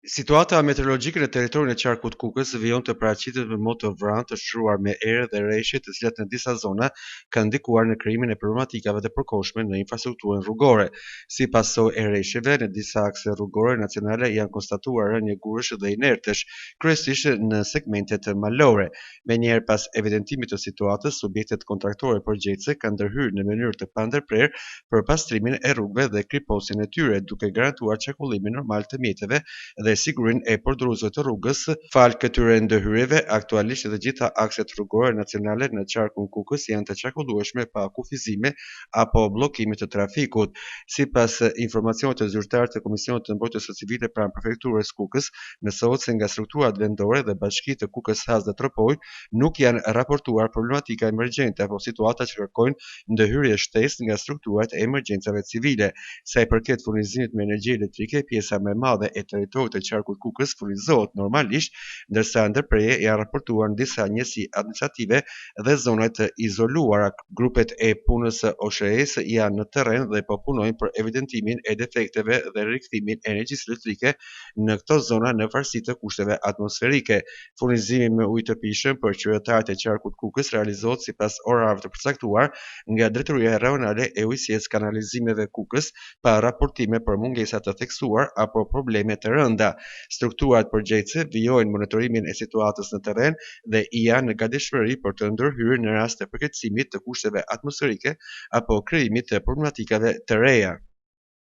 Situata meteorologjike në territorin e qarkut Kukës vijon të paraqitet me mot të vranët të shoqëruar me erë dhe reshje të cilat në disa zona kanë ndikuar në krijimin e problematikave të përkohshme në infrastrukturën rrugore. Si pasojë e reshjeve, në disa akse rrugore nacionale janë konstatuar rënie gurësh dhe inertesh, kryesisht në segmentet malore. Menjëherë pas evidentimit të situatës, subjektet kontraktore përgjegjëse kanë ndërhyrë në mënyrë të pandërprerë për pastrimin e rrugëve dhe kriposjen e tyre, duke garantuar qarkullimin normal të mjeteve dhe sigurinë e përdoruesve të rrugës. Falë këtyre ndërhyrjeve, aktualisht të gjitha akset rrugore nacionale në qarkun Kukës janë të qarkullueshme pa kufizime apo bllokime të trafikut. Sipas informacionit zyrtar të Komisionit të Mbrojtjes Civile pranë Prefekturës Kukës, mësohet se nga strukturat vendore dhe bashkitë Kukës Has dhe Tropojë nuk janë raportuar problematika emergjente apo situata që kërkojnë ndërhyrje shtesë nga strukturat e emergjencave civile. Sa i përket furnizimit me energji elektrike, pjesa më e madhe e territorit të qarkut Kukës furnizohet normalisht, ndërsa ndërprerje janë raportuar në disa njësi administrative dhe zona të izoluara. Grupet e punës së OSHEE-së janë në terren dhe po punojnë për evidentimin e defekteve dhe rikthimin e energjisë elektrike në këto zona në varësi të kushteve atmosferike. Furnizimi me ujë të pijshëm për qytetarët e qarkut Kukës realizohet sipas orareve të përcaktuar nga Drejtoria Rajonale e Ujësjellës Kanalizimeve Kukës, pa raportime për mungesa të theksuar apo probleme të rënda. Strukturat përgjegjëse vijojnë monitorimin e situatës në terren dhe janë në gatishmëri për të ndërhyrë në rast të përkeqësimit të kushteve atmosferike apo krijimit të problematikave të reja.